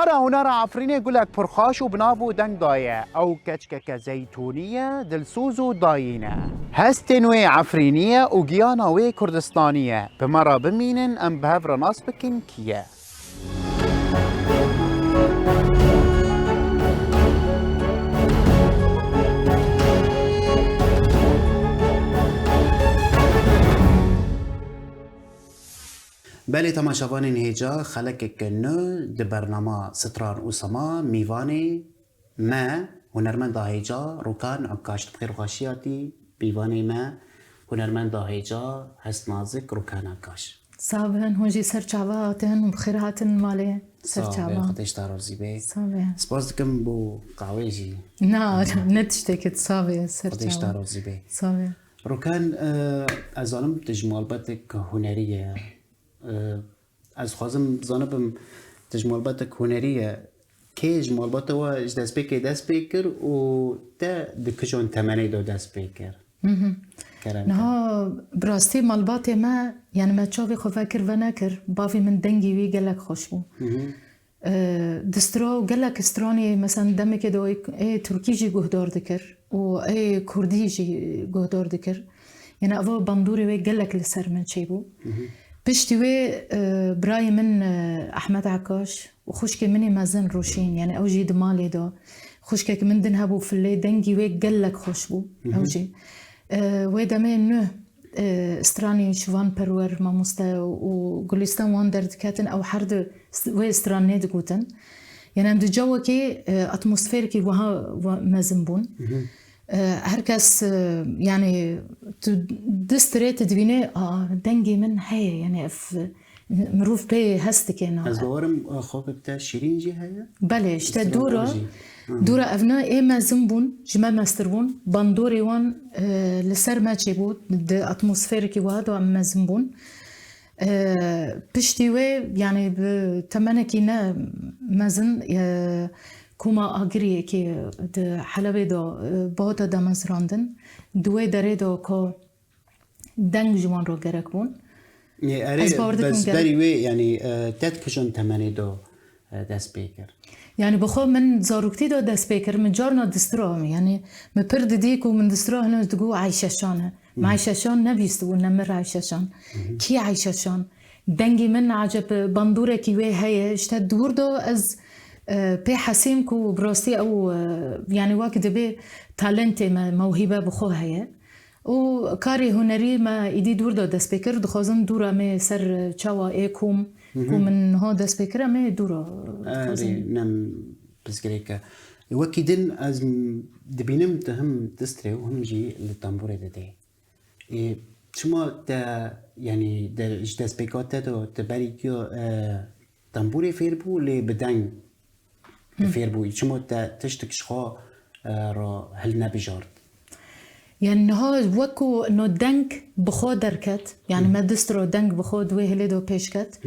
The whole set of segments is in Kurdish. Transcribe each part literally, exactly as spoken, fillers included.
Ara hunera Efrînê gulek pir xaş û bi nav û deng daye. Ew keçkeke zeytûnî ye, dilsoz û dayîn e. Hestên wê Efrînî ye û giyana wê Kurdistanî ye. Bi me re bimînin, em bi hev re nas bikin kî ye. Belê temaşevanên hêja, xelekeke nû di bernama Stran û Sema mîvanê me, hunermenda hêja Rûkan Ekkaş. Bi xêr û xweşî hatî mîvanê me, hunermenda hêja hestnazik Rûkan Ekkaş. Sax bin, hûn jî ser çava hatin û bi xêr hatin malê. Ser çava. Sax be, Xwedê ji te razî be. Sax be. Spas dikim bo qawê jî. Na, ne tiştekî, sax be, ser çava. Xwedê ji te razî be. Sax be. Rûkan, e, ez zanim tu ji malbetek hunerî ye. E, ez dixwazim zanibim, tu ji malbetek hunerî ye. Kê ji malbata we ji destpêkê dest pê kir û te di kijan temenê de dest pê kir? Mhm. Kerem ke. Niha bi rastî malbatê me, yani me çavê xwe vekir venekir, bavê min dengê wî gelek xweş bû. Mhm. E, distro gelek stranê, mesela demekê de ê, ê Tirkî jî guhdar dikir û ê Kurdî jî guhdar dikir. Yani eva bandorê wê gelek li ser min çêbû. Mhm. Piştî wê, e, birayê min, e, Ehmed Ekaş û xwişkê min ê mezin Rûşîn, yani ew jî di malê de. Xwişkek min din hebû Filê, dengî wê gelek xweş bû, ew jî. E, wê demê nuh, e, stranî Şivan Perwer mamoste û Gulîstan wan derdiketin, ew her du st-, wê stranê digotin. Yani em di cawekê, e, atmosferekî wiha wa-, mezin bûn. Mhm. E, her kes, e, yani tu distirê tu dibînê, a, dengê min heye, yani ev mirov pê hes dike na. Ez bawerim, e, xwe bi te şîrîn jî heye? Belê, işte dûra, dûra evna ê mezin bûn, ji me mestir bûn. Bandorê wan, e, li ser me çêbû, di atmosferekî wiha de em mezin bûn. E, piştî wê, yani bi temenekî ne mezin, e, koma Agiriyekê di Helebê de, e, bihata damezrandin. Di wê derê de ku deng ji wan re gerek bûn. Ê, erê, ez bawer dikim bes gerek. Berî wê, yanî, e, te di kîjan temenê de, e, dest pê kir? Yani, bi xwe min zaroktî de dest pê kir, min carna distira, yani, min pir didî ku min distira hinek digot Ayşe Şan e. Min Ayşe Şan nebîstibû, nemir Ayşe Şan. Kî Ayşe Şan? Dengê min eceb bandûrekî wê heye, işte dûr de ez, e, pê hesîm ku bi rastî ew, e, yani, wek dibê talentê me, mewhîbe bi xwe heye. Û karê hunerî me îdî dûr de dest pê kir. Dixwazin dûra me ser çawa ê kom, ku min niha dest pê kir, em ê dûra dixwazin. Erê, nem pirsgirêk e. Wekî din ez m-, dibînim tu him distrê û him jî li tembûrê didê. Ê, çima te, yanî, de, ji destpêka te de, te berî giya, e, tembûrê fêr bû, lê bi deng fêr bûyî? Çima te tiştek ji xwe, e, re hilnebijart? Yani niha wek ku no deng bi xwe derket, yani me dist re deng bi xwe di wê hilê de pêş ket.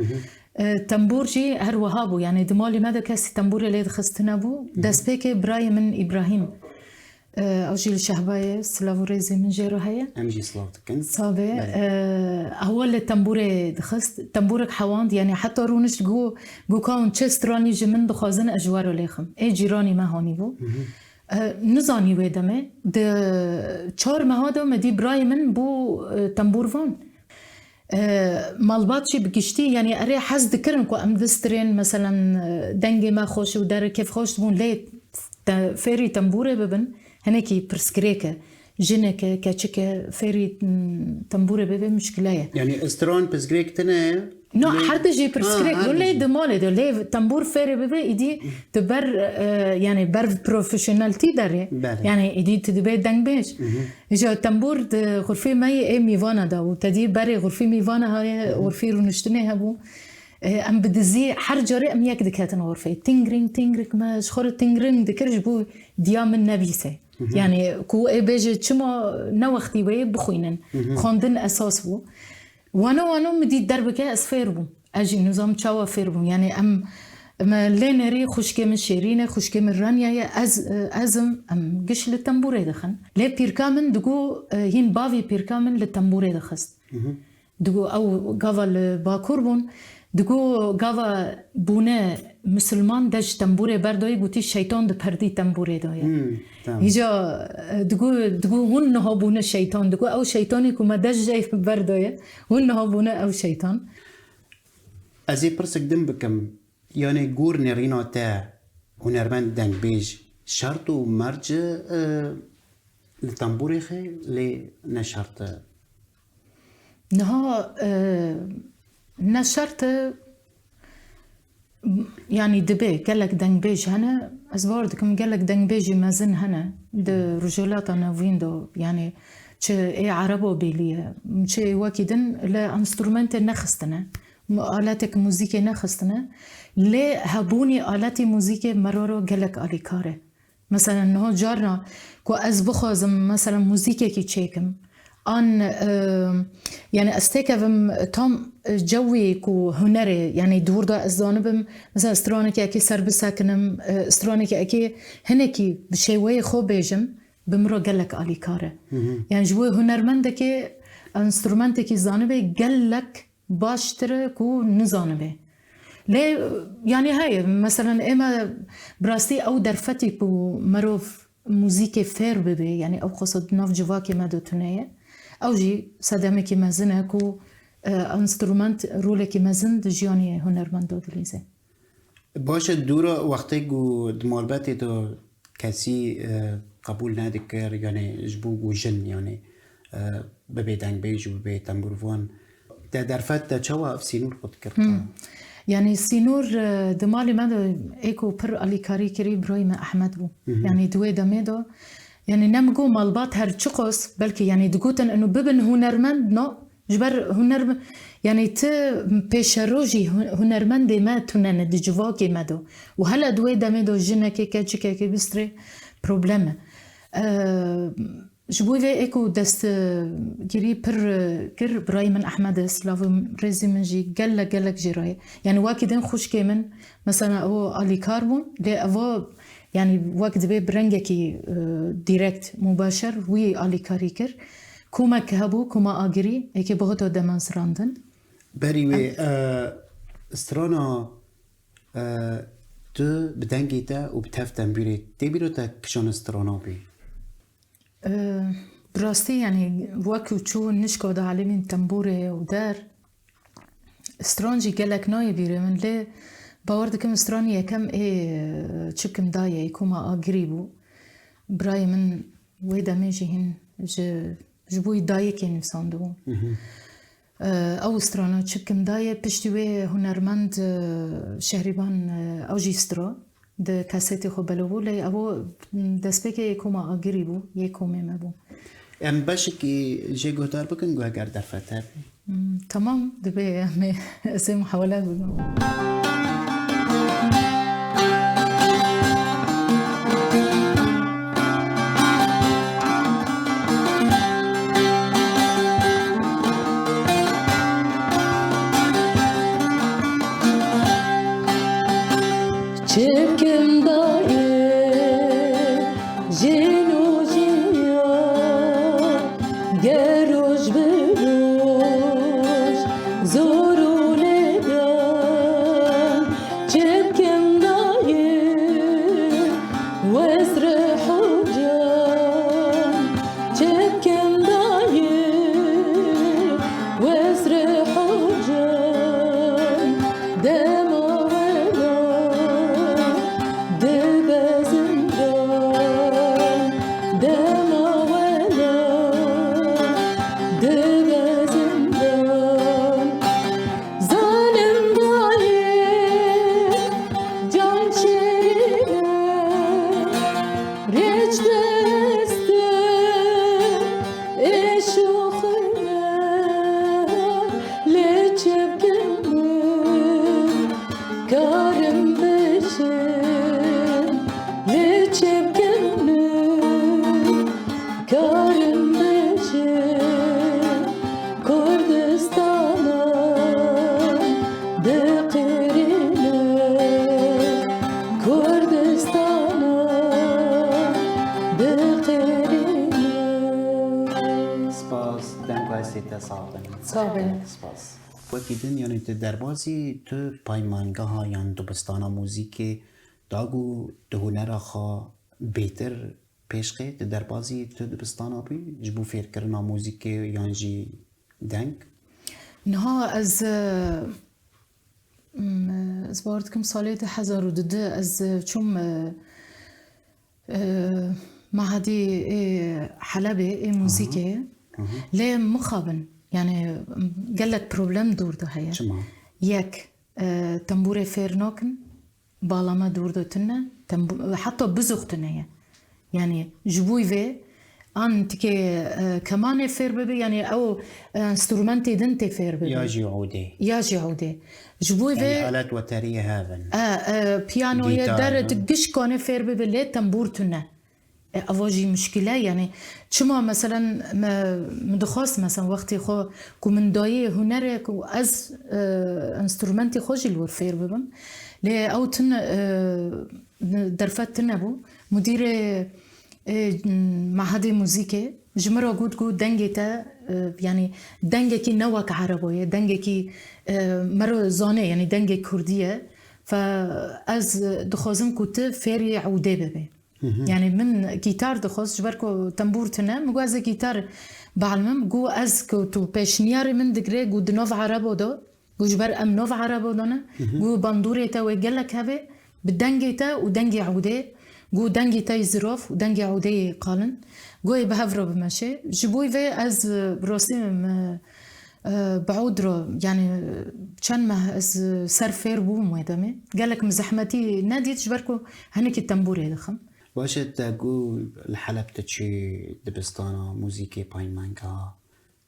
E, tembûr jî her wiha bû. Yani di malê me de kesî tembûrê lê dixist tune bû. Destpêkê birayê min Îbrahîm, e, ew jî li Şehbayê, silav û rêzê min jê re heye. Em jî silav dikin. Sabe, belê. E, hewa li tembûrê dixist. Tembûrek hewand, yani heta rûnişt got, got ka hûn çi stranî ji min dixwazin, ez ji we re lêxim. Ê cîranî me hanî bû. E, nizanî wê demê. Di çar meha de me dî birayê min bû, e, tembûrvan. E, malbat jî bi giştî, yani erê hez dikirin ku em distirên, meselen, e, dengê me xweş û derê kêfxweş dibûn, lê te, fêrî tembûrê bibin, hinekî pirsgirêk e. Jinek e, keçik e, fêrî, m, tembûrê bibe muşkile ye. Yani stran pirsgirêk tune ye? No, lê her tijî pirsgirêk, ha, her lê tijî di malê de, lê tembûr fêrê bibe, îdî tu ber, e, yani ber profesyoneltî derê. Belê. Yani îdî tu dibê dengbêj. Îja tembûr di xurfê me yê ê mîvana de û te dî berê xurfê mîvana heye, xurfê rûniştinê hebû. E, em bi dizî her carê em yek diketin xurfê. Tingring, tingring me ji xwe re tingring dikir ji bo diya min nebîse. Yani ku ê bêje çima ne wextî wê bixwînin. Xwendin esas bû. Wano wano min dît derbike ez fêr bûm. Ez jî nizam çawa fêr bûm. Yani em, me lê nerî xwişkê min Şêrîn e, xwişkê min Renya ye, ez, ez im, em giş li tembûrê dixin. Lê pîrka min digo, e, hîn bavî pîrka min li tembûrê dixist. Digo ew gava li Bakur bûn, digo gava bûne Misilman dest ji tembûrê berdoye, gotî, "Şeytan di perdî tembûrê de ye." Hmm, tamam. Hîca, e, digo, digo, "Hûn niha bûne şeytan." Digo, "Ew şeytanê ku me dest jê berdoye, hûn niha bûne ew şeytan." Ez ê pirsek din bikim. Yanê gor nêrîna te hunermend dengbêj şert û merc e, e, li tembûrê xê lê ne şert e? Niha, e, ne şert e, yanî dibe gelek dengbêj hene. Ez bawer dikim gelek dengbêjî mezin hene di Rojhilata Navîn de, yanî çi ê Erebo bêlî ye, çi ê wekî din li enstrûmentê nexistine. Mu-, aletek muzîkê nexistine, lê hebûnî aletî muzîkê meroro gelek alîkar e. Mesela niha carna ku ez bixwazim mesela muzîkekî çêkim, an, e, yani ez têkevim tam, e, cewî ku hunerê, yani di wir de ez zanibim, mesela stranekî ekê ser bisekinim, e, stranekî ekê hinekî bi şêweyê xwe bêjim, bi min re gelek alîkar e. Hı hı. Yani ji bo hunermendekê enstrûmentekî zanibe gelek baştir e ku nizanibe. Lê, yanî heye, meselen, ê me bi rastî ew derfetî ku merov muzîkê fêr bibe, yanî ew qasa di nav civakê me de tune ye, ew jî sedemekî mezin e ku, e, enstrûment rolekî mezin di jiyanê hunermend de dilîze. Baş e, dûra wextê ku di malbetê de kesî, e, qebûl nedikir, yanî ji bo ku jin, yanî, e, bibe dengbêj û bibe tembûrvan. Te derfet te çawa ev sînor xwe dikir? Hmm. Yanî sînor, e, di malê me de ê ku pir alîkarî kirî birayê me Ehmed bû. Hı hı. Yanî di wê demê de, yanî ne min got malbat her çiqas, belkî yanî digotin inu bibin hunermend, no, Ji ber huner, yanî ti pêşerojî hu-, hunermendê me tune ne di civakê me de. Û hele di wê demê de jinekê, keçikekê bistrê problem e. Eee, ji bo vê ê ku destgirî pir, e, kir, birayê min Ehmed e, silav û rêzî min jî gelek, gelek jê re ye. Yanî wekî din xwişkê min, mesela ew alîkar bûn, lê evo, yanî wek dibê bi rengekî, e, direkt, mubaşer wî alîkarî kir. Komek hebû, koma Agirî, êkê bihota demazirandin. Berî wê, e, strana, e, tu bi dengê te û bi tev tembûrê tê bîra te kişana strana bî? E, bi rastî, yanî, wek ku çû nişka de alimîn tembûrê û der, stran jî gelek nayê bîrê min, lê bawer dikim stran yekem ê, e, çikim dayê, ê koma Agirî bû. Birayê min wê demê jî hîn ji, ji bo dayikê nivîsandibû. Mhm. Ew strana çikim dayê, piştî wê hunermend, e, Şehrîban, e, ew jî stra di kasetê xwe belo bû, lê ew destpêkê yê koma Agirî bû, yê komê me bû. Em beşekî jê guhdar bikin, ku eger derfet hebe. Hmm, tamam, divê em ê, ez ê muhawele bikim. Çikim dayê, jin û jiyan, ger roj bi roj, zor û lêdan, çikim dayê, wesrih û can, çikim dayê, wesrih û can, dema wela dibe zindan, dema wela dibe zindan. Zalim dayê, can şirîne, rêç dest e, êş û xine, lê çi bikim min, karim bêjim, lê çi bikim min, karim bêjim, Kurdistana diqirîne, Kurdistana diqirîne. Spas, deng û hestê te sax bin. Sax bin. Spas. Wekî din, yanî tu derbazî tu paymangeha yan dibistana muzîkê da ku tu hunera xwe bêtir pêşxê, tu derbazî tu dibistana bûyî ji bo fêrkirina muzîkê yan jî deng? Niha ez, e, m-, ez bawer dikim salê du hezar û dudu ez çûm, e, e, Mahadê ê Helebê ê muzîkê. Lê mixabin, yani, gelek problem dûr de heye. Çima? Yek, e, tembûrê fêr nakin, balame dûr de tune, tembû-, heta bizûx tune ye. Yani, ji bo vê an tikê, e, kemanê fêr bibe, yani ew, e, enstrûmentê din tê fêr bibe. Ya jî odê. Ya jî odê. Ji bo vê Yani alet weteriyê hev in. E, e, piyanoyê Gîtar, dere ha. Tu giş kanê fêr bibe, lê tembûr tune. E, ava jî muşkile, yani çima, meselen, me, min dixwast, meselen, wextê xwe ku min dayê hunerê ku ez, e, enstrûmentê xwe jî li wir fêr bibim. Lê ew tune, e, derfet tune bû. Mudîrê, e, Mahadê muzîkê ji min re got, got, dengê te, e, yani dengekî ne wek erebo ye, dengekî, e, mero zane, yani dengê kurdî ye. Fe ez dixwazim ku tu fêrî ewdê bibe. Yani min gîtar dixwest, ji ber ku tembûr tune, min got ez ê gîtar bielmim. Got ez ku tu pêşniyarê min digre, got di nav erebo de, got ji ber em nav erebo de ne, got bandorê te wê gelek hebe, bi dengê te û dengê ewdê, got dengê te yê zirov û dengê ewdê yê qalin, got ê bi hev re bimeşe. Ji bo vê ez, e, rastî me, e, bi ewd re, yani çend meh ez ser fêr bûm wê demê. Gelek min zehmetî nedît, ji ber ku hinekî tembûrê dixim. Baş e, te got li Heleb tu çû dibistana muzîkê paymangeha.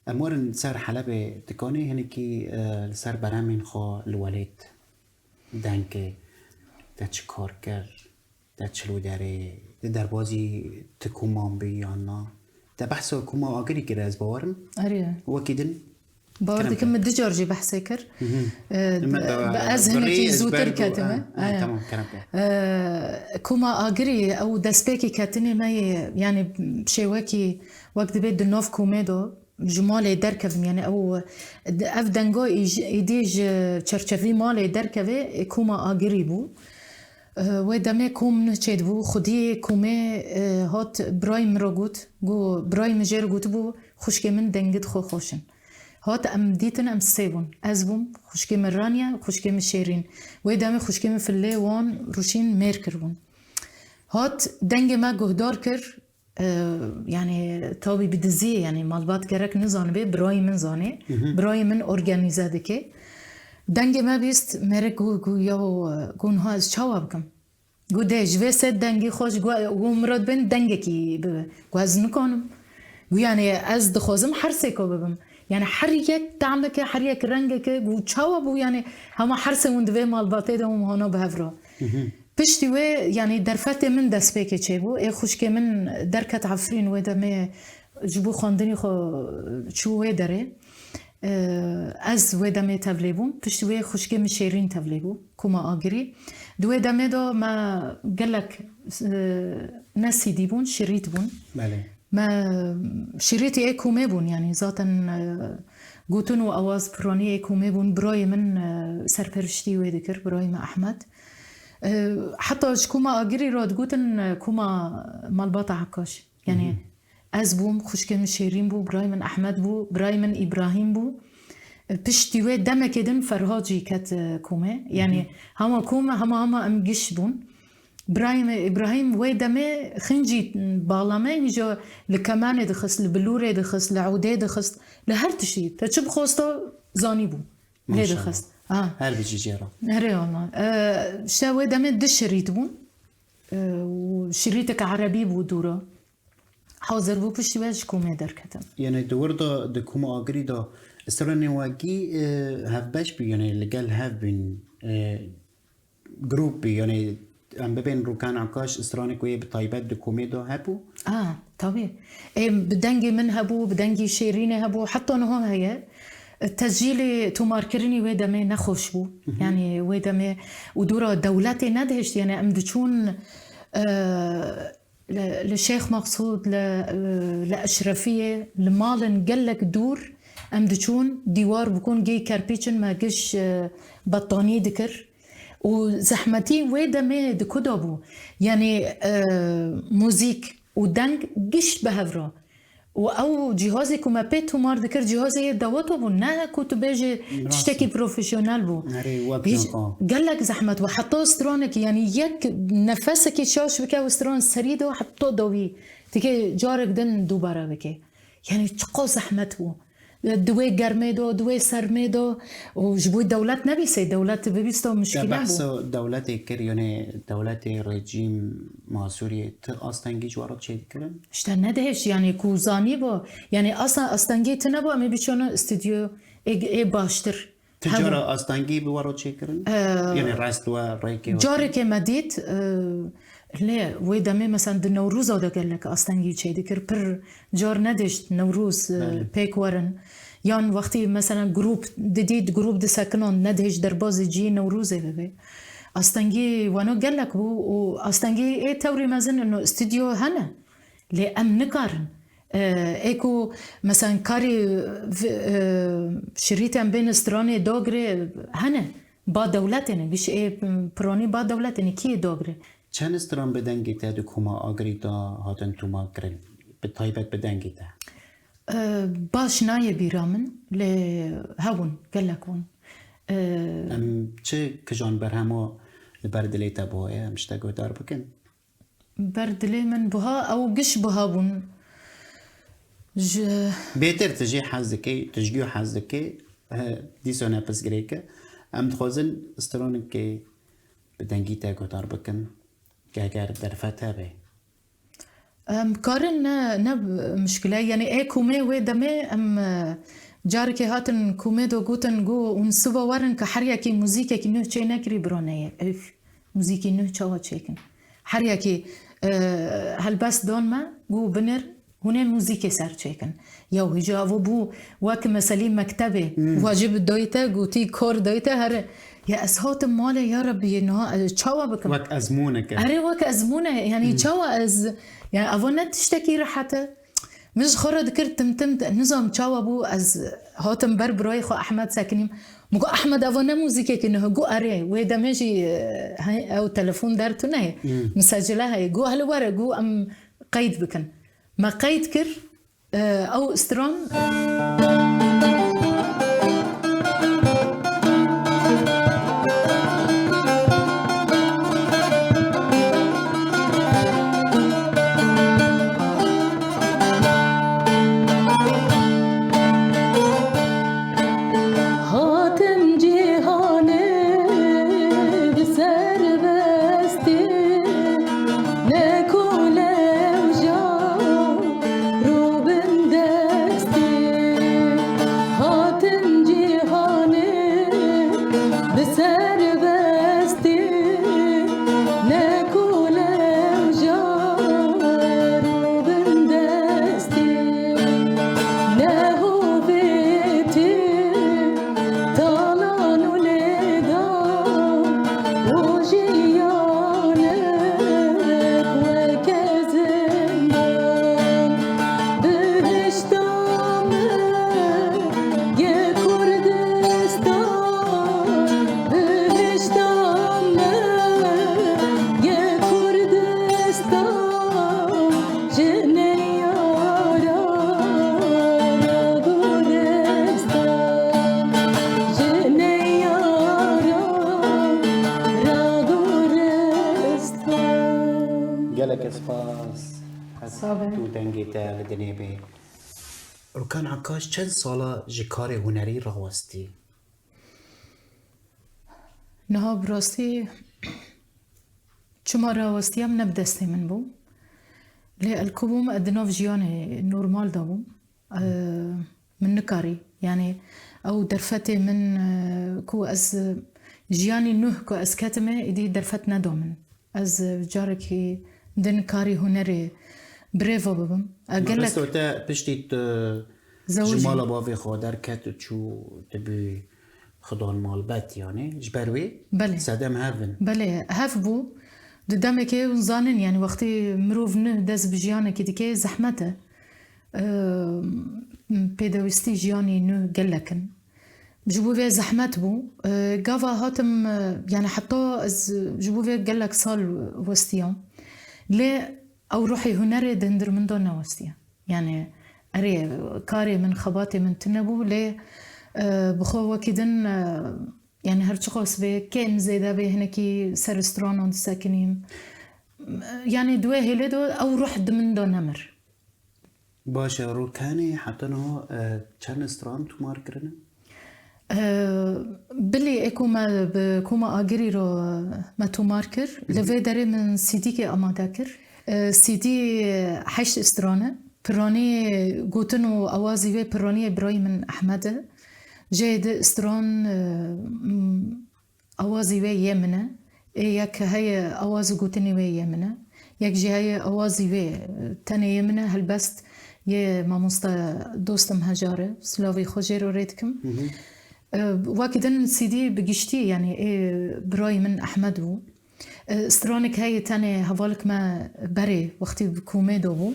Em werin ser Helebê, tu kanî hinekî, e, li ser berhemên xwe li welêt dengê te çi kar kir, te çi li derê, di derbazî ti koman bû yan na? Te behsa koma Agirî kir, ez bawerim. Erê. Wekî din Bawer dikim, min du car jî behsê kir. E, Me da bi ez bi hinekî rê ez zûtir ber bû, ketime. ha, ha, Aya. Tamam, kerem ke. E, Koma Agirî ew destpêkê ketinê me yê, yani şêwekî wek dibe di nav komê de ji malê derkevim, yani ew, ev denga îj-, îdî ji çerçevî malê derkeve, e, Koma Agirî bû. E, wê demê kom nihçê dibû, xwediyê komê, e, hat birayê min re got, got, birayê min jê re gotibû, xwişkê min dengê xwe xweş in. Hat em dîtin, em sê bûn. Ez bûm, xwişkê min Raniye, xwişkê min Şêrîn. Wê demê xwişkê min filê wan rûşîn mêr kiribûn. Hat dengê me guhdar kir, e, yani tabî bi diziyê, yani malbat gerek nizanibe, birayê min zanê. Birayê min organîze dike. Dengê me bîst, mêrik got, got, ya, got, niha ez çawa bikim? Got, dê, ji vê sê dengî xweş, got, got, min re dibên dengekî bibe. Got, ez nikanim. Got, yani, ez dixwazim her sêko bibim. Yani, her yek tameke, her yek rengeke, got, çawa bû, yani, hema her sê hûn di vê malbatê de hûn hana bi hev re. Piştî wê, yani, derfetê min destpêkê çêbû. Ê xwişkê min derket Efrîn wê demê ji bo xwendinî xwe çû wê derê. Ee, ez wê demê tevlê bûm. Piştî wê xwişkê min Şêrîn tevlê bû, Koma Agirî. Di wê demê de me gelek, e, ne C D bûn, şirît bûn. Belê. Me şirîtê ê komê bûn, yani zaten, e, gotin û awaz piranî ê komê bûn. Birayê min, e, serperiştî wê dikir, birayê min Ehmed. E, heta ji Koma Agirî re digotin, e, Koma Malbata Ekkaş. Yani, ez bûm, xwişkê min Şêrîn bû, birayê min Ehmed bû, birayê min Îbrahîm bû. Piştî wê demekê din Ferhad jî ket, e, komê. Yani, hema kom, hema, hema em giş bûn. Birayê min Îbrahîm wê demê xincî bala me, hîja li kemanê dixist, li bilûrê dixist, li ewdê dixist, li her tiştî. Te çi bixwesta zanîbû. Lê Maşallah. Dixist. Ha. Her bijî jê re. Herê wala. E, işte wê demê du şirît bûn. E, û şirîtek erebî bû dû re. Hazir bû, piştî wê ji komê derketim. Yani di wir de, di Koma Agirî de stranên wekî, e, hevbeş bî, yani li gel hev bîn, e, grûp bî, yani em bibên Rûkan Ekaş, stranek wê bi taybet di komê de hebû? A, tabî. Ê, bi dengê min hebû, bi dengî Şêrînê hebû, heta niha heye. Tescîlê tomarkirinî wê demê nexweş bû. Yani wê demê û dûra dewletê nedihişt, yani em diçûn, e, li, li Şêx Meqsûd, li, li Eşrefiyê, li malên gelek dûr, Em diçûn dîwar bikûn, gê kerpîçin me giş, e, bettanî dikir. Û zehmetî wê demê di ku de bû? Yanî, e, muzîk û deng giş bi hev re. Û ew cîhazê ku me pê tomar dikir, cîhazê yê dewata bû, ne ku tu bêjî tiştekî profesyonel bû. Erê, wek Hîç niha. Gelek zehmet bû. Heta stranekî, yanî yek nefesekî şaş bike û stran serî de heta dawî. Tikê carek din dubare bike. Yanî çiqas zehmet bû. Di wê germê de, di wê sermê de û ji bo dewlet nebîsê, dewlet bibîsta Te muşkîle bû. Behsa dewletê kir, yanî dewletê rejîm ma Sûriyê ti astengî ji we re çêdikirin? Îşte nedihêşt, yanî ku zanî bû, yanî asa astengî tune bû, em ê biçûne stûdyo ê, ê baştir. Ti Hemû. cara astengî bi we re çêkirin? Ee, Yanî rast we rêkê we? Carekê me dît, e, lê wê demê mesela di Newroza de gelek astengî çêdikir. Pir car nedişt Newroz, e, Belê. pêk werin. Yan wextî mesela grûp didît, grûp disekinan, nedihêşt derbazê cihê Newrozê bibe. Astengî weno gelek bû û astengî ê tewrî mezin ino stûdyo hene. Lê em nikarin. E, ê ku, mesela, karê v-, e, şirîtên bên stranê dagirê hene, ba dewletê ne, giş ê piranî ba dewletê ne, kî yê dagirê? Çend stran bi dengê te di koma Agirî de hatin tûma kirin, bi taybet bi dengê te? E, baş nayê bîra min, lê hebûn, gelek bûn. E, Em çi kijan berhema li ber dilê te bûye, em ji te guhdar bikin? Ber dilê min buha, ew giş buha bûn. Ji Bêtir tu jê hez dikî, tu ji gû hez dikî, eh, dîsa ne pirsgirêk e. Em dixwazin stranekê bi dengî te guhdar bikin, ke eger derfet hebe. Em karin ne, ne mişkile, yanî ê komê wê demê em, eh, carekê hatin komê do gotin, got, hûn siva werin ke her yekî muzîkekî nû çê nekirî bira neyê. Ev. Muzîkî nû çawa çêkin? Her yekî, e, helbest dan me, got binir, hûn ê muzîkê ser çêkin. Ya hîca evo bû wek meselî mektebê. Hmm. Wacib dayî te, gotî kar dayî te, here. Ya ez hatim malê, ya Rebbî, niha ez çawa bikim? Wek ezmûnek e. Erê, wek ezmûne, yanî Hmm. çawa ez, yani evo ne tiştekî rehet e. Min ji xwe re dikir tim tim, nizam çawa bû, ez hatim ber birayê xwe Ehmed sekinîm. Min got, "Ehmed, eva ne muzîkekî niho?" Got, "Erê, wê demê jî, e, hey, ew telefon der tune ye, Hmm. misecile heye." Got, "Hele were," got, "em qeyd bikin." Me qeyd kir, e, ew stran. Hatim cîhanê bi serbestî, ne ku lewja rûbindestî. Hatim cîhanê bi serbestî, ne ku lewja rûbindestî, ne hovêtî, talan û lêdan û jiyanek weke zindan. Bihişta min yê Kurdistan, bihişta min yê Kurdistan, ji neyara raguristan, ji neyara raguristan. Gelek spas. Sağ be. Tu dengê te li dinê bê. Rukan Akkaş çend sala ji karê hunerî rawestî? Niha bi rastî çima rawestî em ne bi destê min bû. Lê el ku bûm, ez di nav jiyanê normal de bûm. Eee, min nikarî. Yanî ew derfetê min, eee, ku ez, jiyanî nuh ku ez ketime, êdî derfet neda min. Ez, e, carekî din karî hunerê birêve bibim. E, gelek Mabesta te piştî tu Zewicî. ji mala bavê xwe derket û çû, tu bû xidan malbet, yanî ji ber wê Belê. sedem hev in. Belê, hev bû. Di demekê hûn zanin, yanî wextî mirov nuh dest bi jiyanekî dike, zehmet e. Eee, Pêdewîstî jiyanî nû gelek in. Ji bo vê zehmet bû. E, gava hatim, e, yani heta ez ji bo vê gelek sal westiyam. Lê ew ruhê hunerê di hundir min de newestiye. Yani erê karê min, xebatê min tune bû, lê, e, bi xwe wekî din, e, yani her çiqas bê kêm zêde bê hinekî ser stranan disekinîm. Yani di wê hêlê de ew ruh di min de nemir. Baş e, rûtenê heta niha, e, çend stran tomar kirine? E, bilî ê ku me bi koma Agirî re me tomar kir, li vê derê min C D'kê amade kir. E, C D heşt stran e. Piranî gotin û awazî wê piraniyê birayî min Ehmed e. Jê di stran, e, m-, Awazî wê yê min e. Ê yek heye awaz û gotinê wê yê min e. Yek jî heye awazî wê, e, tenê yê min e, helbest yê mamoste dostim Hejar e. Silavê xwe jê re rê dikim. Hı hı. E, wekî din C D bi giştî, yani ê birayê min Ehmed bû. E, stranek heye tenê hevalek me berê wextî bi komê de bû.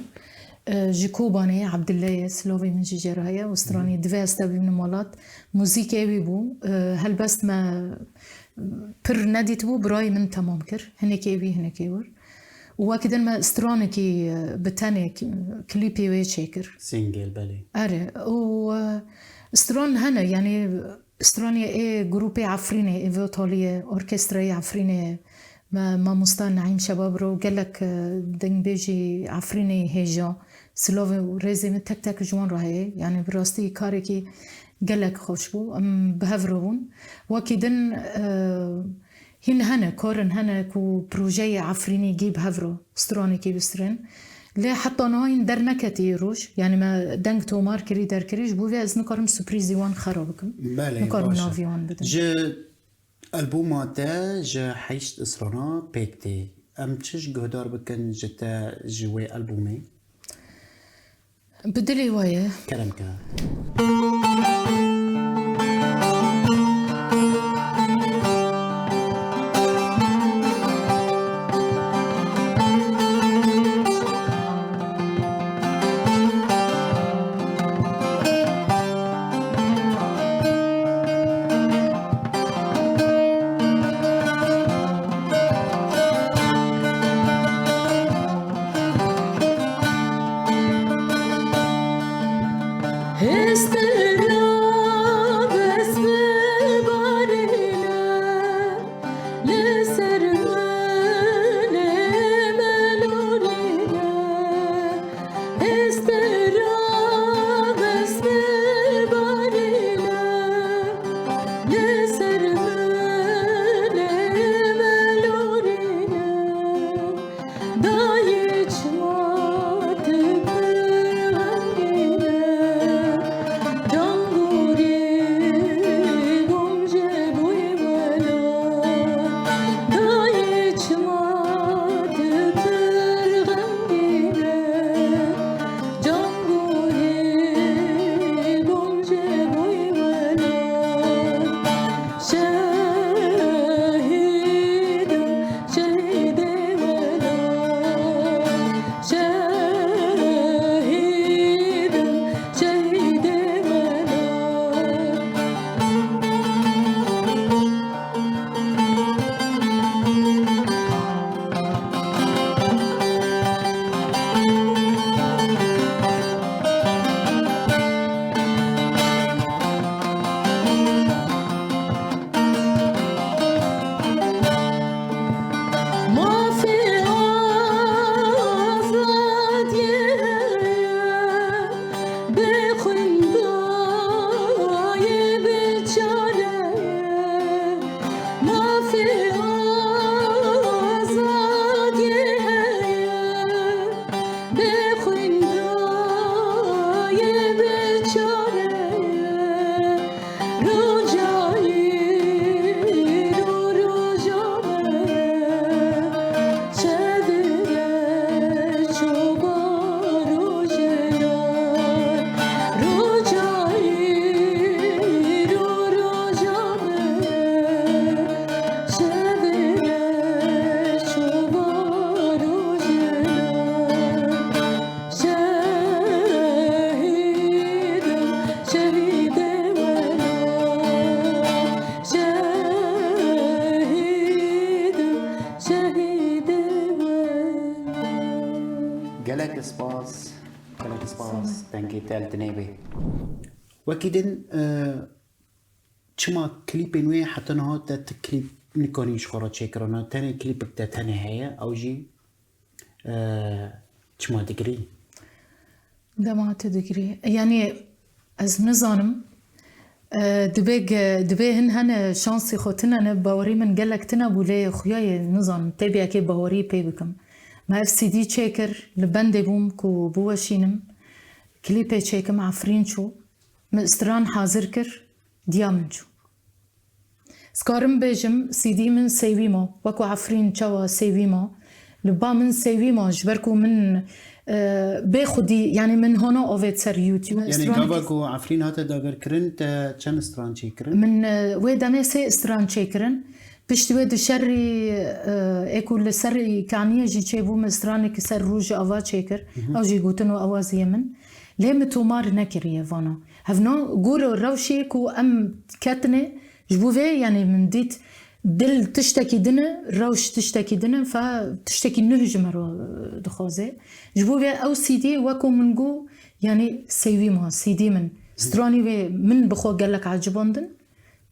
E, ji Kobanê Abdullah ye, silavê min jî jê re heye. Û stranê Hı hı. Divê ez te bînim welat. Muzîkê wî bû. E, helbest me pir nedîtibû, birayê min temam kir. Hinekê wî, hinekê wir. Û wekî din me stranekî, e, bi tenê k-, klîpê wê çêkir. Single, belê. Erê. Û, e, stran hene, yani stranê ê grûpê Efrînê, ê vê taliyê orkestrayê Efrînê, me, mamosta Naîm Şebab re û gelek, e, dengbêjî Efrînê hêja, silavê û rêzê min tek tek ji wan re heye. Yani bi rastî karekî gelek xweş bû. Em bi hev re bûn. Wekî din, e, hîn hene, karin hene ku projeyê Efrînî gî bi hev re stranekî bistrin. Lê heta niha hîn derneketî roj. Yani me deng tomar kirî, derkirî, ji bo vê ez nikarim surprîzî wan xera bikim. Belê, nikarim baş e. Navî wan bidim. Ji albûma te ji heşt strana pêk tê. Em çi ji guhdar bikin ji te ji wê albûmê? Bi dilê we ye. Kerem ke. Hêstira dest bi barîne, li ser min ê melûrîne. Hêstira dest bi barîne, li ser min ê melûrîne. Dayê çima tu pir xemgîn e, can gorî gom ji boy wela. Dayê çima tu pir xemgîn e, can gorî gom ji boy wela. Şehîdim, şehîdê wela. Şehîdim, şehîdê wela. Mafê azadiyê heye, bê xwendayê bê çare ye. Mafê azadiyê heye, bê xwendayê bê çare ye. Roja îro roja me ye, şevê ye çoba rojê ye. Roja îro roja me ye, şevê ye çoba rojê ye. Gelek spas, gelek spas, dengê te li dinê bê. Wekî din, e, çima klîpên wê heta niha te ti klîp nikanî ji xwe re çêkirana? Tenê klîpek te tenê heye, ew jî, e, çima digirî? Dema tu digirî. Yanî ez nizanim. E, dibê ge-, dibê hin hene şansî xwe tune ne, bawerî min gelek tune bû, lê xuya ye nizanim, tê biyekê bawerî pê bikim. Me ev C D çêkir, li bendê bûm ku biweşînim. Klîpê çêkim, Efrîn çû. Min stran hazir kir, diya min çû. Skarim bêjim, C D min sêwî ma, weko Efrîn çawa sêwî ma, li ba min sêwî ma, ji ber ku min, e, bê xwedî, yanî min hona avêt ser YouTube. Yanî Stran gava ku Efrîn hate dagirkirin, te çend stran çêkirin? Min, e, wê demê sê stran çêkirin. Piştî wê di şerî, e, ê ku li ser Kaniyê jî çêbû, min stranek ser Rojava çêkir. Ew jî gotin û awaziyê min. Lê min tomar nekiriye vana. Hevna gor û rewşê ku em ketine, ji bo vê, yanî min dît dil tiştekî din e, rewş tiştekî din e, fe tiştekî nuh ji me re, e, dixwaze. Ji bo vê ew C D weko min got, yanî sêwî ma, C D min. Stranî wê min bi xwe gelek ecibandin.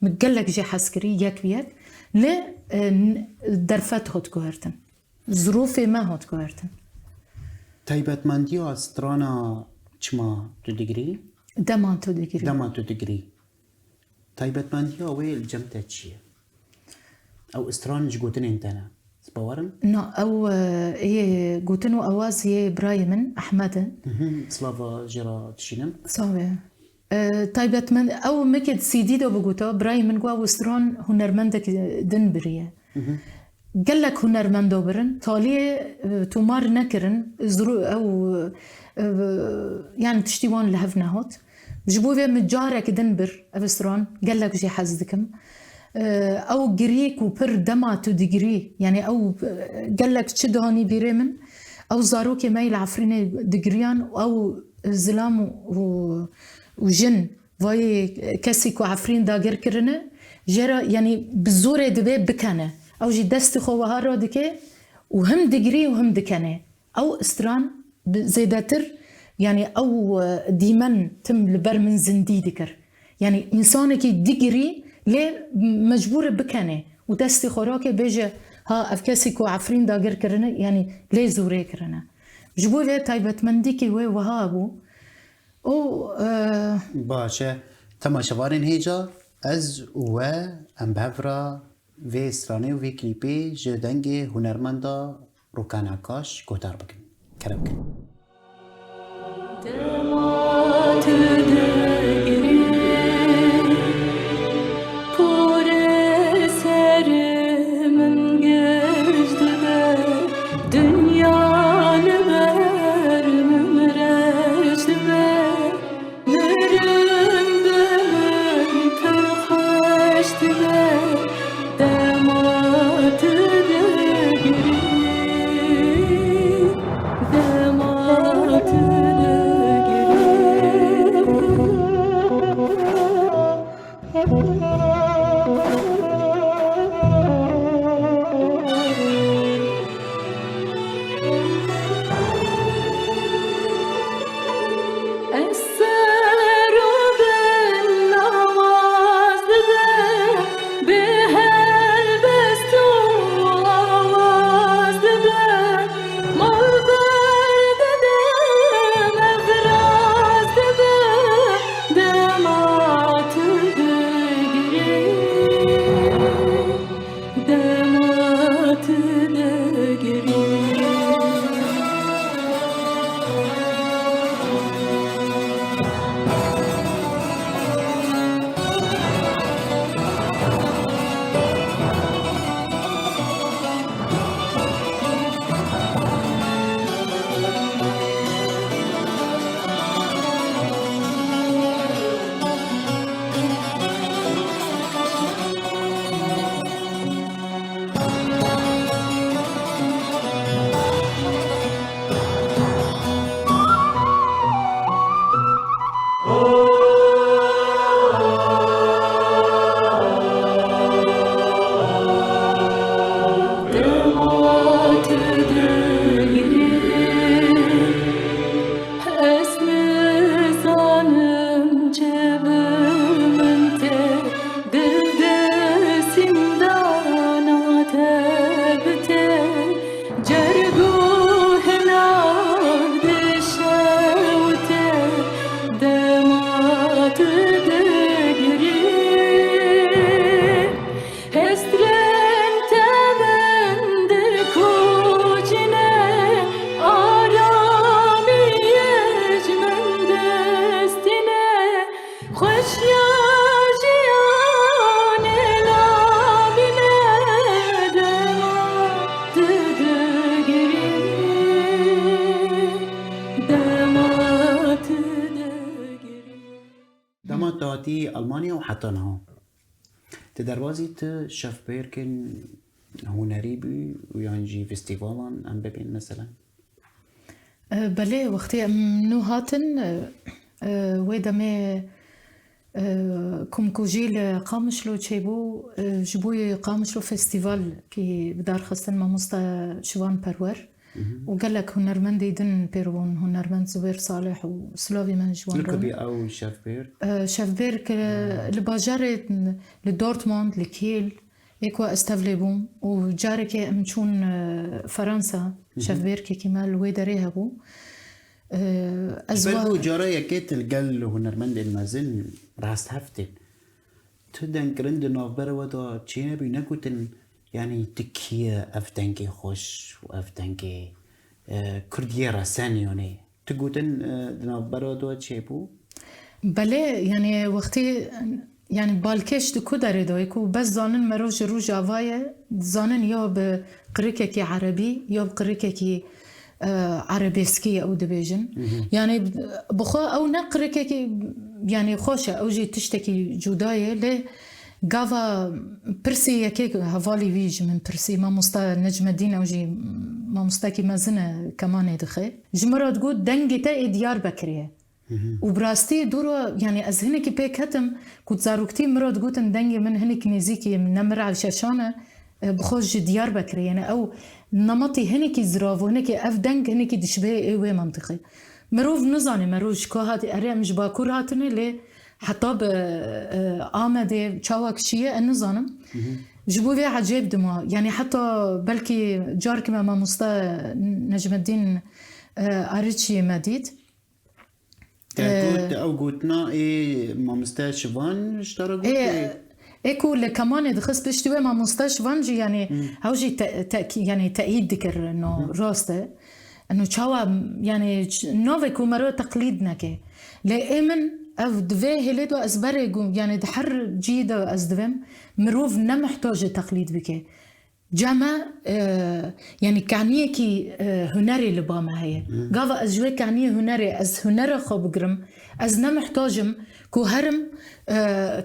Min gelek jê hez kirî, yek bi yek. Lê, e, n-, derfet hat guhertin. Zirûfê me hat guhertin. Taybetmendiya strana çima tu digirî? Dema tu digirî. Dema tu digirî. Taybetmendiya wê li cem te çi ye? Ew stran ji gotinên te ne. Ez bawer im? Na, ew, e, yê gotin û awaz yê birayê min, Ehmed e. Mhm, slava jê re dişînim. Sağ ol. E, taybetmend, ew meke di C D de bigota, birayê min got, ew stran hunermendek din biriye. Mhm. Gelek hunermendo birin, taliyê, e, tomar nekirin, zru-, ew, e, yani tiştî wan li hev nehat. Ji bo vê min carek din bir ev stran, gelek jê hez dikim. E, ew girî ku pir dema tu digirî, yani ew, e, gelek çi dihanî bîrê min, ew zarokê me yê li Efrînê digiriyan, ew zilam û, û jin vayê kesî ku Efrîn dagir kirine, jê re, yanî bi zorê dibê bikene. Ew jî destê xwe wiha radike û him digirî û him dikene. Ew stran bi zêdetir, yanî ew, e, dîmen tim li ber min zindî dikir. Yanî însanekî digirî lê mecbûr e bikene û destê xwe rake bêje, ha ev kesî ku Efrîn dagir kirine, yanî lê zorê kirine. Ji bo vê taybetmendîkî wê wiha bû. Û, e, Baş e. Temaşevanên hêja, ez û we em bi hev re vê stranê û vê klîpê ji dengê hunermenda Rûkana Kaş guhdar bikin. Kerem bikin. Dema tu digirî, porê ser min giş dibe, dinya li ber min reş dibe. Mirin bi min pir xweş dibe, dema tu digirî, dema tu digirî. Hatî Almanya û heta niha. Ti derbazî ti şevbêrkên hunerî bû û yan jî festîvalan em bibên mesela? E, belê, wextê em nû hatin, e, e, wê demê, e, komkujî li Qamişlo çêbû, e, ji bo yê Qamişlo festîval kî bi dar xistin mamoste Şivan Perwer. Mhm. Û gelek hunermendê din pêr bûn, hunermend Zubêr Salih û silavê me ji wan re. Nikubî ew şevbêr? E, şevbêrk li bajarê, li Dortmund, li Kiel, ê ku ez tevlê bûm û carekê em çûn, e, Fransa, Mhm. şevbêrkekî me li wê derê hebû. E, ez Ji ber wa- ku cara yekê tu li gel hunermendên mezin rasteftin. Tu dengkirin di navbera we de çênebû, negotin, yanî tu kî ye ev dengê xweş û ev dengê, e, kurdiyê resen, yanî tu gotin, e, di navbera we de çêbû? Belê, yanî wextî, yanî balkêş di ku derê de ye ku bes zanin mero ji Rojava ye, zanin ya bi qirikekî erebî ya bi qirikekî e, erebeskî ew dibêjin. Mhm. Yanî bi xwe ew ne qirikekî, yanî xweş e, ew jî tiştekî cuda ye, lê gava pirsê yekê hevalî wî ji min pirsî, mamosta Necmedîn, ew jî mamostekî mezin e, kemanê dixe. Ji min re digot, dengê te ê Diyarbekirê ye. Mhm. Û bi rastî dû re, yanî ez hinekî pê ketim ku di zaroktî min re digotin dengê min hinek nêzîkî Nemir Eyşeşan e, e, bi xwe ji Diyarbekirê, yanî ew nemetî hinekî zirav û hinekî ev deng hinekî dişibê ê wê mentiqê. Mirov nizane, mirov ji ku hatî, erê em ji Bakur hatine, lê heta bi, e, Amedê çawa kişiye, ez nizanim. Mhm. Ji bo vê ecêb dima, yanî heta belkî carkî me mamoste Necmeddîn, e, Ariçiyê me dît. Te Ee, got, ew gotina ê mamoste Şivan ji te re got, Ê, ê? ê ku li kemanê dixist piştî wê mamoste Şivan jî, yanî, Hmm. ew jî te-, te-, yanî, teîd dikir, no, Hmm. rast e. No, çawa, yanî, ç-, navê ku mero teqlîd neke. Lê ê min ev di vê hêlê de ez berê gu-, yanî, di her cî de ez divêm, mirov ne muhtac e teqlîd bike. Cem e, e, yanî kaniyekî, e, hunerê li ba me heye. Hı. Gava ez ji wê kaniyê hunerê, ez hunera xwe bigirim, ez ne muhtac im ku herim, e,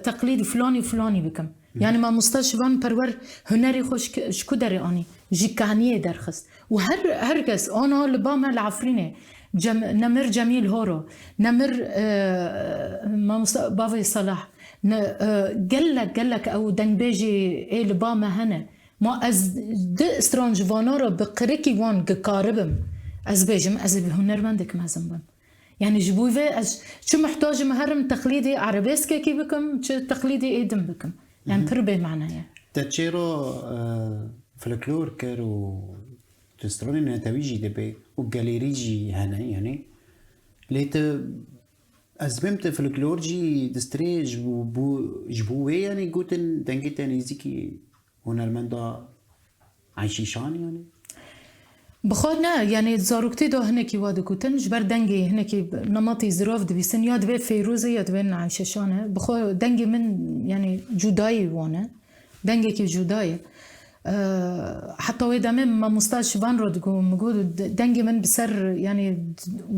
teqlîdî filanî û filanî bikim. Hı. Yanî mamosta Şivan Perwer hunerê xwe ji, ji ku derê anî? Ji kaniyê derxist. Û her, her kes, ana li ba me li Efrînê, Cem-, Nemir Cemîl Horo, Nemir, e, mamosta Bavê Salah, ne, e, gelek, gelek ew dengbêjî ê li ba me hene. Ma ez di stran ji vana re bi qirikî wan gikaribim, ez bêjim, ez ê bi hunermendek mezin bim. Yanî ji bo vê ez çi muhtac im herim teqlîdê erebeskekî bikim, çi teqlîdê ê din bikim. Yanî Mhm. pir bêmane ye. Te çêra, e, folklor kir û di stranên netewî jî dibe û gelêrî jî hene, yanî. Lê tu, ez bêm tu folklor jî distrê ji bo, bo, ji bo wê, yanî gotin dengê te nêzîkî hunermenda Eyşîşan, yanî? Bi xwe ne, yanî zaroktî de hinekî wa digotin, ji ber dengê hinekî nematî zirav dibîsin, ya divê Feyrûzê ya divê Eyşeşan e. Bi xwe dengê min, yanî cudayî wan e. Dengekî cuda ye. Eee, heta wê demê mamosta Şivan re digot, min got, de-, dengê min bi ser, yanî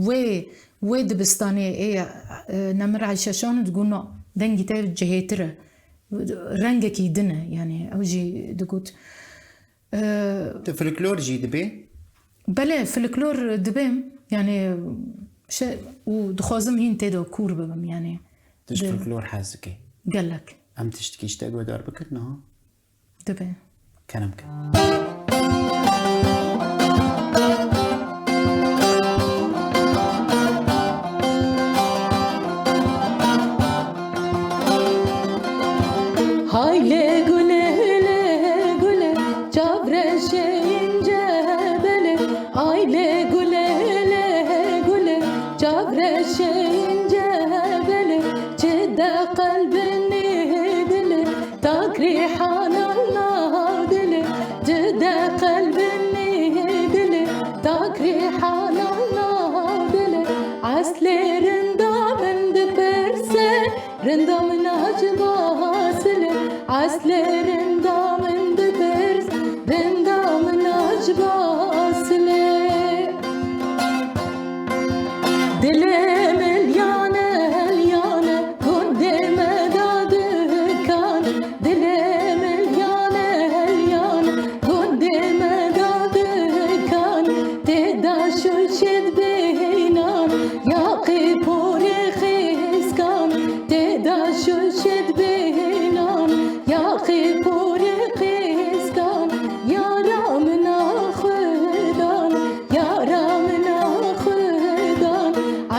wê, wê dibistanê ê, e, Nemir Eyşeşan digot, na, dengî te cihêtir e. Rengekî din e, yanî ew jî digot. Ee, Tu folklor jî dibê? Belê, folklor dibêm, yanî, şe-, û dixwazim hîn tê de kûr bibim, yanî. Tu ji Di- folklor hez dikî? Gelek. Em tiştekî ji te guhdar bikin niha? Dibe. Kerem ke. Hay lê gulê, lê gulê, çavreşê ince belê. Ay lê gulê, lê gulê, çavreşê ince belê. Çi de qelbinî dilê, tak rîhana nav dilê. Çi de qelbinî dilê, tak rîhana nav dilê. Eslê rinda min dipirse, rinda min acaba silê, eslê rinda min dipirs, rinda min acaba silê. Dilê min lyane, lyane, gundê me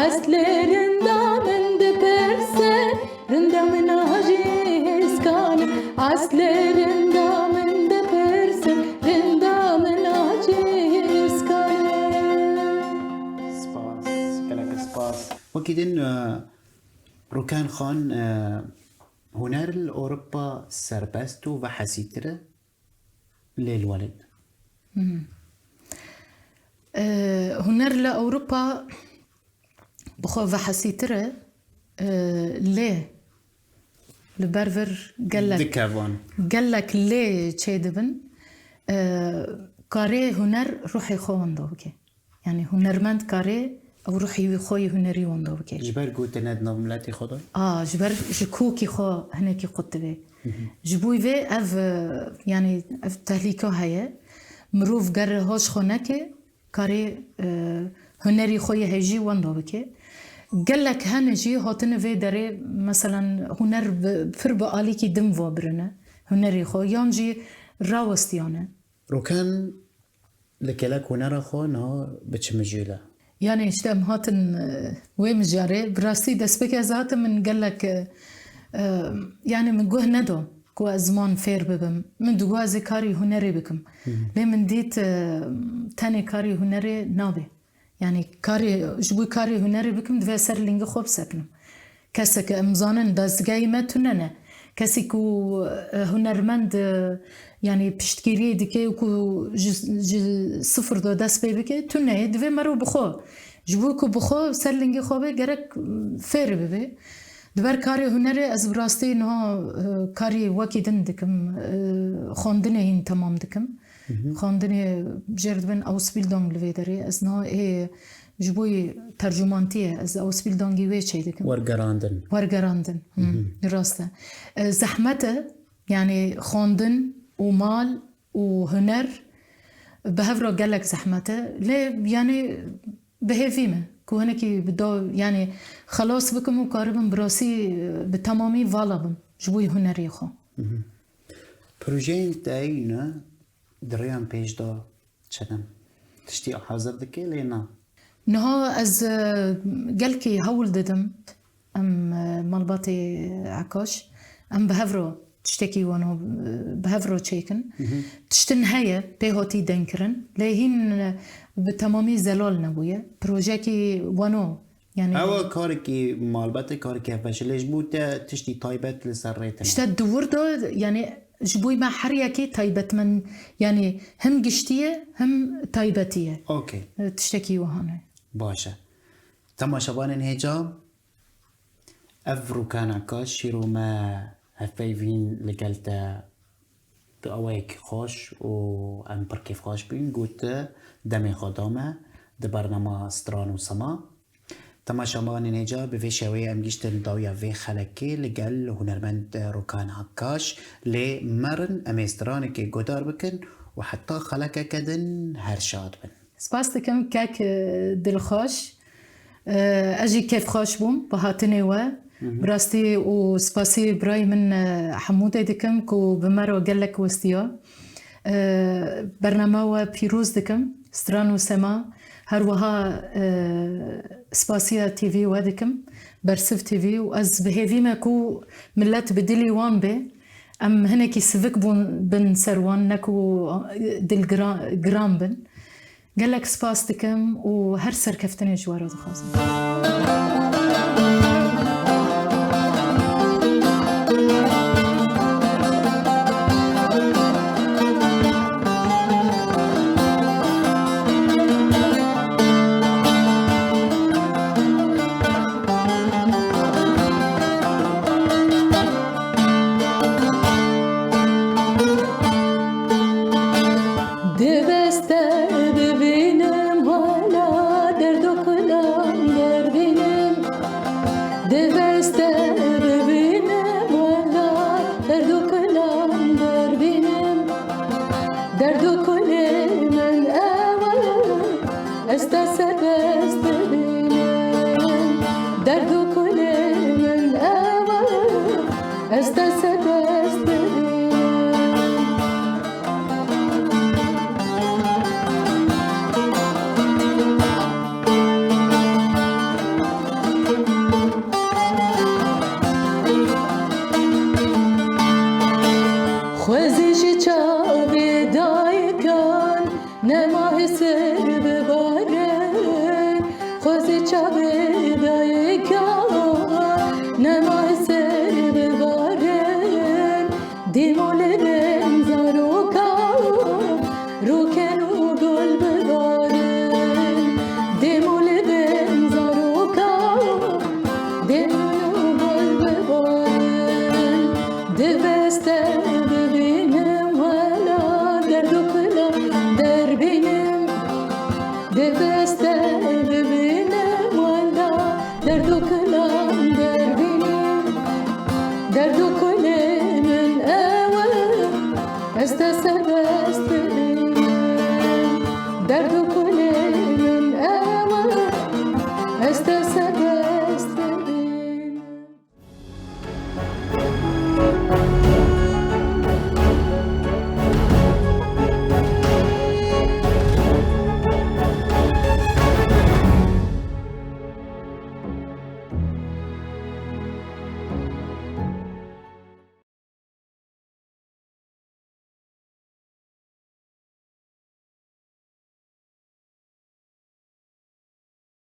Eslê rinda min dipirse, rinda min a jê hêskan e. Eslê rinda min dipirse, rinda min a jê hêskan e. Spas, gelek spas. Wekî din, e, Rûkan Xan, e, huner li Ewropa serbest û vehesîtir e lê li welêt. E, huner li Ewropa bi xwe vehesîtir e, e, lê li ber vir gelek, Dike van. gelek lê çêdibin, e, karê huner ruhê xwe wenda bike. Yani hunermend karê ew ruhî wî xwe yê hunerî wenda bike. Ji ber ku te ne di nav miletê xwe de? A, ji ber ji kokî xwe hinekî qut dibe. Ji bo vê ev, e, yani ev tehlîka heye. Mirov ger hoş xwe neke, karê, e, hunerî xwe yê hejî wenda bike. Gelek hene jî hatine vê derê, meselen, huner bi, pir bi alîkî din va birine, hunerê xwe, yan jî rawestiyane. Rûkan li gelek hunera xwe niha bi çi mijûl e? Yani işte em hatin, e, wê mijarê, bi rastî destpêkê ez hatim min gelek, e, e, yani min guh nedo ku ez ziman fêr bibim. Min digot ez ê karî hunerê bikim. Lê min dît, e, tenê karî hunerê nabe. Yani karê, ji bo karê hunerê bikim, divê ser lingê xwe bisekinim. Keseke em zanin, dezgehê me tune ne. Kesê ku, e, hunermend, e, yani piştgiriyê dike û ku ji, ji sifir de dest pê bike, tune ye, divê mero bi xwe. Ji bo ku bi xwe ser lingê xwe be, gerek, m, fêr bibe. Di ber karê hunerê ez bi rastî niha, e, karî wekî din dikim, e, xwendinê hîn temam dikim. Xwendinê jêr dibin Ausbildung li vê derê. Ez niha ê ji bo tercumantiyê, ez Ausbildungî wê çê dikim. Wergerandin. Wergerandin. Hı. Rast e. E, zehmet e. Yani xwendin û mal û huner bi hev re gelek zehmet e. Lê yani bi hêvî me ku hinekî bi do, yani xelas bikim û karibim bi rastî, e, bi temamî vala bim ji bo hunerê xwe. Projeyên te heyî ne di rêyan pêş de çi ne? Tiştî hazir dike lê na? Niha ez, e, gelkî hewl didim. Em, e, malbatê Ekaş, em bi hev re tiştekî wano, e, bi hev re çêkin. Tiştin heye, pê hatî denkirin. Lê hîn, e, bi temamî zelal nebûye. Projekî wano, yani Ewa karekî malbet e, karekî hevbeş e. Lê ji bo te tiştî taybet li ser rê tine? İşte di wir de, yani ji bo me her yekê taybetmend, yani hem giştî ye, hem taybetî ye. Okey. E, tiştekî wiha ne. Baş e. Temaşevanên hêja, ev Rûkan Ekaş, şîro me hevpeyvîn li gel te bi awayekî xweş û em pir kêfxweş bûyn, got demê xwe da me di bernama Stran û Sema. Temaşevanên hêja, bi vê şêweyê em gihîştin dawiya vê xelekê li gel hunermend Rûkan Ekaş. Lê merin em ê stranekê guhdar bikin û heta xelekeke din her şad bin. Spas dikim kek, e, dilxweş. E, ez jî kêfxweş bûm bi hatinê we. Bi rastî û spasî birayê min, e, Hemûdê dikim ku bi me re gelek westiya. E, bernama we pîroz dikim, Stran û Sema. Her wiha, e, spasiya T V we dikim, Bersiv T V, û ez bi hêvî me ku milet bi dilî wan bê. Em hinekî sivik bûn bin ser wan, ne ku dil gira-, giran bin. Gelek spas dikim û her serkeftinê ji we re dixwazim. Diveste bibînim hala derdo kulan dervî Çavê dayika